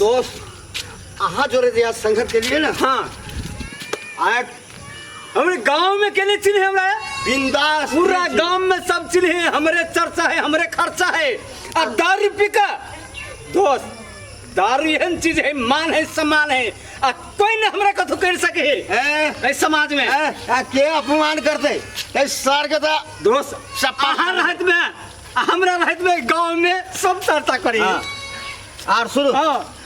दोस्त अहाँ जोरे जे संघर्ष के लिए ना। हाँ। आय। हमरे गांव में केने चिन्हे हमरा? बिंदास। पूरा गांव में सब चिन्हे, हमरे चर्चा है, हमरे खर्चा है। आ दारू पी का दोस्त, दारू एहन चीज है, मान है, सम्मान है, आ कोई न हमरा कथू कर सके है ए, एहि समाज में। ए, आ के अपमान करते ए सर के तो दोस्त सप्पा। अहाँ रहत में आ हमरा रहत में गांव में सब चर्चा करी। हाँ। आर सुनू। हाँ।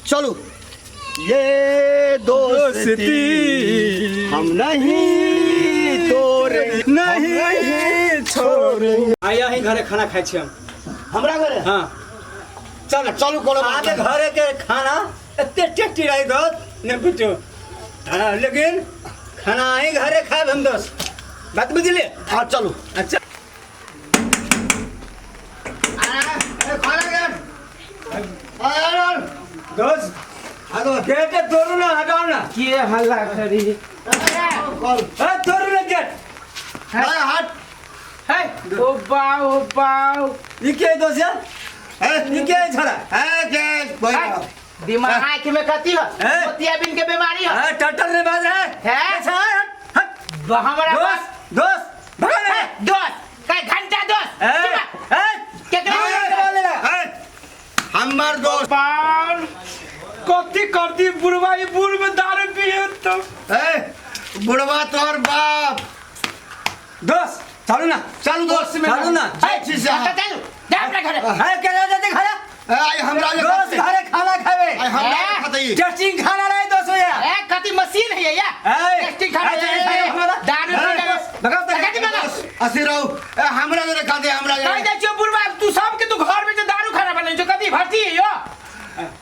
चलू, ये दोस्ती हम नहीं तोड़ेंगे, नहीं छोड़ेंगे। आया ही घरे खाना खाइ छी हम। हमरा घरे? हाँ। चल चलू, कोनो बात अहाँके नहीं। घरे के खाना एते टेस्टी रही दोस्त, नहीं पूछो। हाँ, लेकिन खाना अहीं घरे खाएब हम दोस्त, बात बुझलिए? हाँ चलू। अच्छा। खाना गेट। दोस्त हाँ दोस्त। गेट तोड़ू ना, हटाओ ना। के हल्ला करी? कॉल। ए, तोड़ू ना गेट। हट। है ओ बाओ, ओ बाओ। ई के दोस्त यार? ए, ई के छड़ा? ए, के कोई है, दिमाग आँख में कथी हो? है? मोतियाबिंद के बीमारी हो? ए, टटर ने बाज रहा है। है? अच्छा, हट हट। हमरा दोस्त दोस्त भगा ले। दोस्त कई घंटा दोस्त। ए, चुप। ए, केकरा? ए, ले ले। ए, हमर दोस्त। बाल कथी करती बुढ़वा, ई बुढ़ में दारू पिए तो। ए, बुढ़वा तोहर बाप। दोस्त चलू ना। चलू दोस्त। चलू ना। है चीज से। अच्छा, चलू जा अपना घरे। है के जाते खाना? ए, आई हमरा जे दोस्त खाते। घरे खाना खावे। आई हमरा जे खाते। टेस्टिंग खाना रहे दोस्त भैया। ए, कथी मशीन है या? ए, टेस्टिंग खाना ए, है। ए, हमरा। दारू ए, पी के। भगाओ तो। कथी भगाओ? असी रहो। ए, हमरा जे खाते, हमरा जे। कहि दै छियौ बुढ़वा, तू सबके तू घर में जे दारू खाना बनै छौ, कथी भर्ती है यो?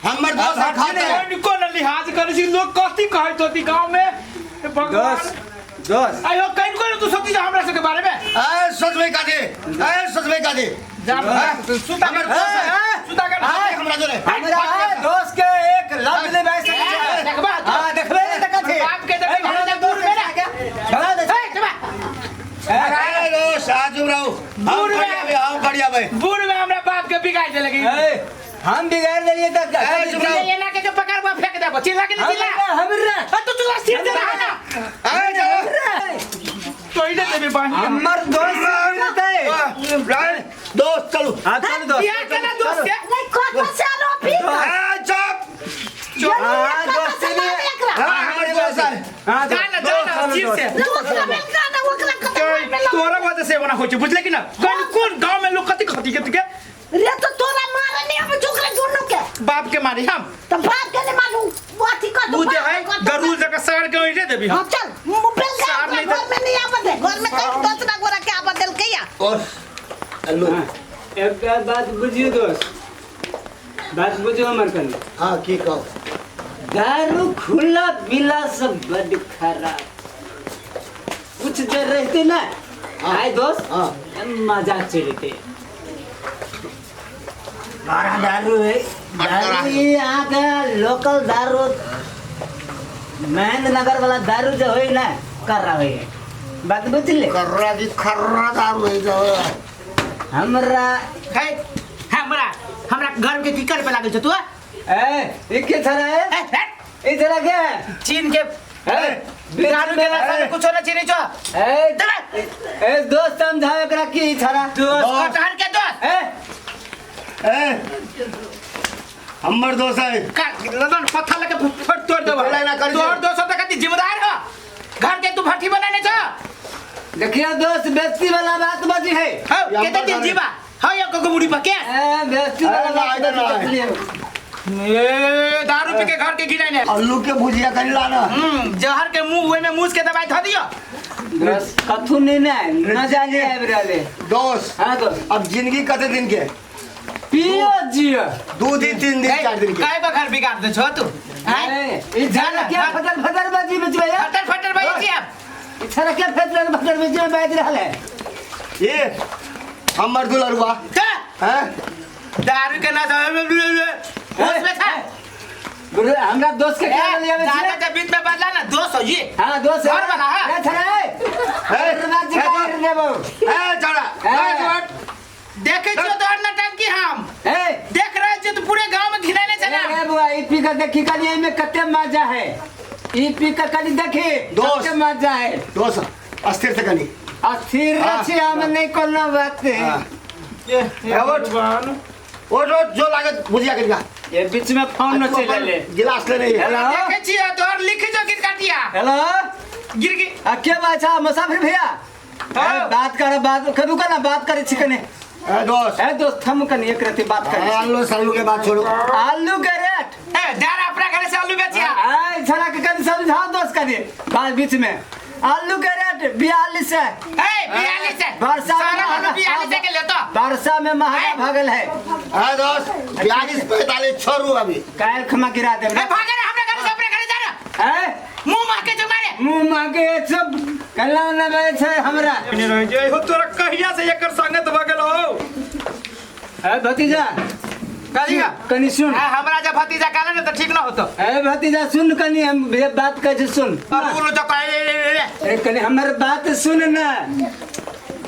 हमर दोस्त खाते। कोन कोन लिहाज करै छी, लोग कथी कहैत होती गांव में? हे भगवान। दोस्त दोस्त आयो कहीं कोई तू सोची हमरा सबके बारे में। ए, सोचबे का दे। ए, सोचबे का दे। जा सुता हमर कर। दोस्त है। सुता कर। खाते हमरा जोरे। हमरा दोस्त के एक लफ्ज ले बैठ सकै छै। देखबा तू। हां, देखबे ने त कथी। बाप के देखबे, ए, हमरा दूर में ना। भगा दे। हे, चुप। ए, दोस्त आज रहो। हम दूर में। खड़ी आबे, हम खड़ी आबे। बूढ़ में हमरा बाप के बिगाड़ देलक। ए, हम बिगाड़ देलिए त ए, चुप रहो। ये ना के पकड़ बा फेंक देबो, चिल्ला के नहीं चिल्ला। हमरा अ, तू तू स्थिर से रहा ना। ए, चलो। तो इधर देबे बाही। हमर दोस्त रहते। दोस्त चलू। हां चल दोस्त। बियाह केना दोस्त से? नहीं, कत से आरोपी। ए, चुप। हां दोस्त से लिए। हाँ, हमर दोस्त है। हां जा ना, जा ना स्थिर से। ओकरा मिलता ना, ओकरा कत में तोरा वजह से बना होइ छै, बुझले कि ना? कोन कोन गांव में लोग कथी खती के के रे तो तोरा मारे नहीं अब झुकरे दुनु के। बाप के मारी हम? तो बाप के नहीं मारू, वो अथी कर। उ जे है गरुल जका सार के ओइरे देबी हम। हां चल, मोबाइल का सार नहीं घर में नहीं आवत है, घर में कहीं दूसरा गोरा के आवत देल के या। और हेलो। एक बात बुझियो दोस्त, बात बुझियो हमर कनी। हाँ, की कहो? दारू खुला पीला सब बड खराब। कुछ देर रहते ना आए दोस्त, हाँ। मजा चलते। बड़ा दारू है दारू, ये यहाँ का लोकल दारू, महेंद्र नगर वाला दारू जो है ना, कर रहा है, बात बुझले? खर्रा की खर्रा दारू है जो। हमरा है हमरा हमरा घर के की करे पे लागल छ तू? ए, ये के छरा है? ए, हट। ये छरा क्या है? चीन के ए, दारू के नशा में कुछो न चिन्है छौ। ए, चल। ए दोस्त, समझाओ एकरा की छरा। दोस्त कटहर के दोस्त। ए, ए, हमर दोस्त है। का लदन पत्थर लेके फट तोड़ देबो। तोड़े ना करी। तोहर दोस्त त कति जिम्मेदार हो, घर के तू भट्ठी बनाने छ। देखियो दोस्त, बेइज्जती वाला बात बजी है। हौ केते दिन जीवा हौ यो को मुड़ी पर के? ए, बेइज्जती वाला अरे, बात ना, ना, बजी है। ए, दारू पी के घर के गिराई ने। आलू के भुजिया करी लाना। जहर के मुंह ओइ में मूस के दवाई ध दियो। दोस्त कथू नहीं ना न जाने आबि रहले। दोस्त। हाँ दोस्त। अब जिंदगी कते दिन के? पियो जियो। 2 दिन, 3 दिन, 4 दिन के। काय बखर बिगाड़ दे छो तू? हैं? ए, ई झाड़ा क्या फटर फटर बाजी बचबै यार? फटर फटर बाजी छी आप। ई झाड़ा क्या फटर फटर बाजी में बाज रहल है? ये हमर दुलरुआ। का? हैं? दारू के नशा में होश में था। गुरु, हमरा दोस्त के क्या ले आवे दादा छी? के बीच में बदला ना दोस्त हो ये। हां दोस्त है। घर वाला है। ए छड़ा ए। ए, बाजी ए, कर देबो। ए छड़ा। ए। ए, देखे छियो तोहर नटंकी हम। ए। देख रहल छियो तो पूरे गांव में घिनाने ए चला। रे बुआ। बबुआ ई पी के देखी कनी एहिमे कते मजा है। ई पी के कनी देखी दोस्त। कते मजा है। दोस्त अस्थिर से कनी। अस्थिर हाँ। छी हम नहीं कोनो बात है। हाँ। ए उठ। और रोज जो लागत बुझिया करिया। ये बीच में फोन न चल ले। गिलास ले नहीं है। हेलो। देखे छियै तोहर लिख जो गिर काटिया। हेलो। गिर गिर। आ के बात छै मुसाफिर भैया? हाँ। बात कर बात करू का ना बात करे छी कने। ए दोस्त। ए दोस्त हम कने एक रति बात करे। आलू सालू के बात छोड़ो। आलू के रेट। ए दार अपना घर से आलू बेचिया। आ छड़ा के कनी समझाओ दोस्त कनी बात बीच में। आलू के रेट 42 है। ए 42 है। वर्षा में सारा आलू महंगा- 42 के लेतो। वर्षा में महंगा भगल है। ए दोस्त 42 45 छोड़ू अभी। काल खमा गिरा देब। ए भागे रे हमरा घर से अपने घर जा रे। ए मुंह मार के जो मारे। मुंह मांगे सब कल्ला न बे छै हमरा। नहीं रहे जे हो तोरा कहिया से एकर संगत भगल हो। ए भतीजा कहिया कनी सुन। हां हमरा जब भतीजा कहले ने त ठीक न होतो। ए भतीजा सुन कनी हम ये बात कहै छी सुन। बोलो तो कहे रे रे रे। ए कनी हमर बात सुन ना।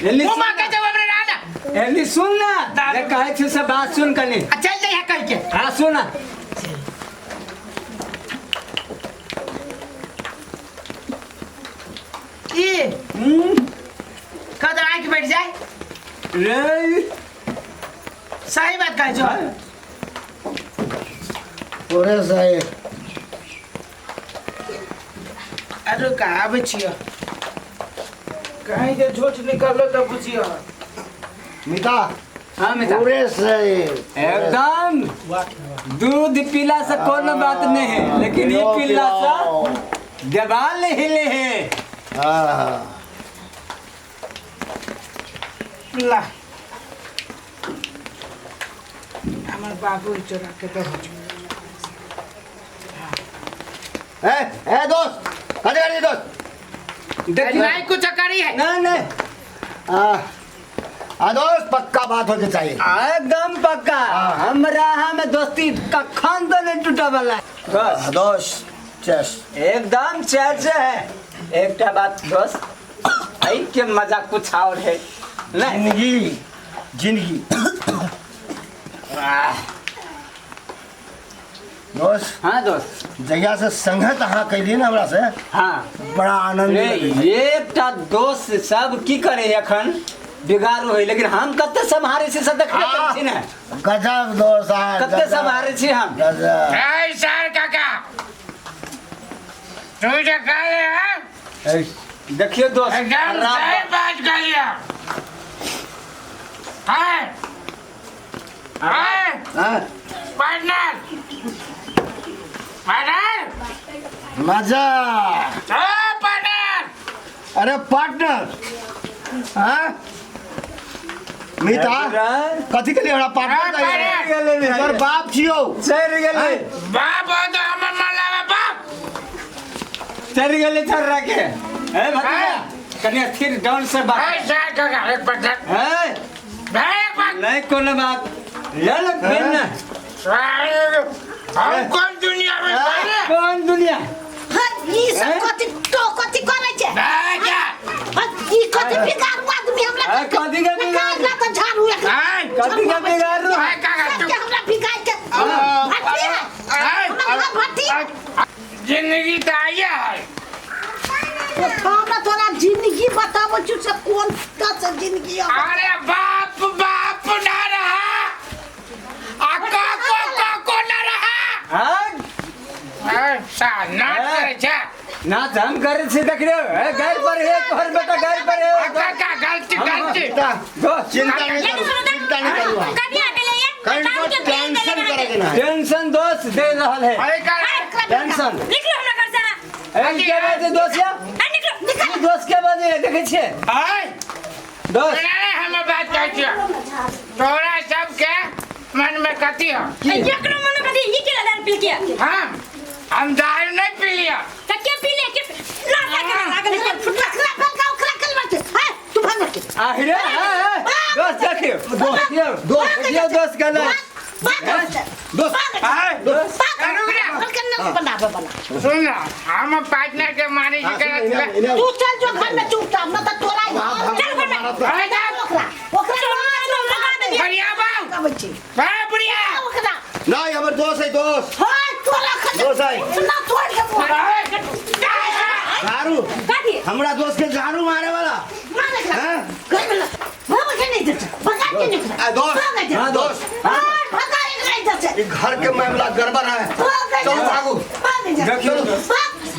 एली मुंह सुन मार के जब हमरे राना। एली सुन ना। जे कहै छी से बात सुन कनी। आ चल जाय है कह के। हां सुन। की कद आंख बैठ जाए। रे सही बात कहै छो। थोड़े सही। अरे का आबै छियो कहीं के झूठ निकलो तो बुझियो। मिता। हाँ मिता। पूरे सही। एकदम दूध पीला से कोनो बात नहीं है लेकिन ये पीला से देवाल हिले है। हाँ ला हमर बाबू चोरा के दो। ए ए दोस्त कदे कदे दोस्त देखियो नहीं कुछ करी है। नहीं नहीं। आ दोस्त पक्का बात होके चाहिए। एकदम पक्का। हमरा हम दोस्ती कखन तो नहीं टूटा वाला। बस दोस्त चेस एकदम चेस है। एकटा बात दोस्त आई के मजा कुछ और है नहीं। जिंदगी जिंदगी दोस्त। हाँ दोस्त जहिया से संगत अहाँ कैलिए ना हमरा से। हाँ बड़ा आनंद। एकटा दोस्त सब की करे एखन बिगाड़ो है लेकिन हम कते सम्हारे छी से देखबे करै छी ने। गजब दोस्त। कते सम्हारे छी हम। गजब। ए सर काका तू जे कहले है देखियो दोस्त एकदम सही बात कहलिए। हां हां पार्टनर पार्टनर मजा। ए पार्टनर। अरे पार्टनर। हाँ मिता कथी के लिए हमरा पार्टनर चाहिए? तोर बाप छियो। चल गेलै बाप हो तो हमर मलावा बाप। चल गेलै चल रखे। ए भतीजा कनी स्थिर डाउन से बात। ए सर काका एक पार्टनर। ए एक बात नहीं कोनो बात ले ले फिर ना। हम कौन दुनिया में पड़े? कौन दुनिया? हाँ ई सब कथी तो कथी करै छै? हाँ ई कथी बिगाड़ू आदमी हमरा। कथी के बिगाड़ू? ना तो झाड़ू एक। कथी के बिगाड़ू? सबके हमरा बिगाड़ के भट्टी है। हमरा भट्टी। जिंदगी तो आया है। हमरा तोरा जिंदगी बताबो छु से कौन तस जिंदगी है। अरे बाप बाप ना रहा आ काको काको ना रहा। हां सा नाच करे छे। नाच हम करे छी देख रे। ए घर पर है तोहर बेटा घर पर है। काका गलती गलती। दोस्त चिंता नहीं करू चिंता नहीं करू। कभी आके ले कहीं को टेंशन करेंगे ना। टेंशन दोस्त दे रहल है। अरे का टेंशन निकलो हमरा घर से। ए के बाजे दोस्त या निकलो निकलो दोस्त के बाजे देखे छिए। आय दोस्त नहीं हम बात कहै छियो तोरा सब के मन में कथी हो? एकरो मन में कथी? ई के दारू पी के? हम दारू नहीं पी लिया। त के पी ले के ना लागल रखला फलका ओकरा कल बाटे। हां तू भाग के आहिरे। हां दोस्त देखियो दोस्त देखियो दोस्त गलत दोस्त दोस्त बनाबे बना। सुन ना हम पार्टनर के माने की गलत। तू चल जो घर में चुपचाप न त तोरा चल घर में। अरे जा ओकरा ओकरा बढ़िया बाबू आबै छी बढ़िया ओकरा नहीं, हमर दोस्त है, दोस्त। हाँ, तोरा खत दोस्त है। ना तोड़ के बोल। झाड़ू। कथी? हमरा दोस्त के झाड़ू मारे वाला। मारे के हाँ? घर में भगा के नहीं देते, भगा के नहीं देते। आ, दोस्त। भगा के। हाँ, दोस्त। हाँ, भगा के नहीं देते। ई घर के मामला गड़बड़ है। भाग चलो भागू। भाग जा। देखियो। भाग।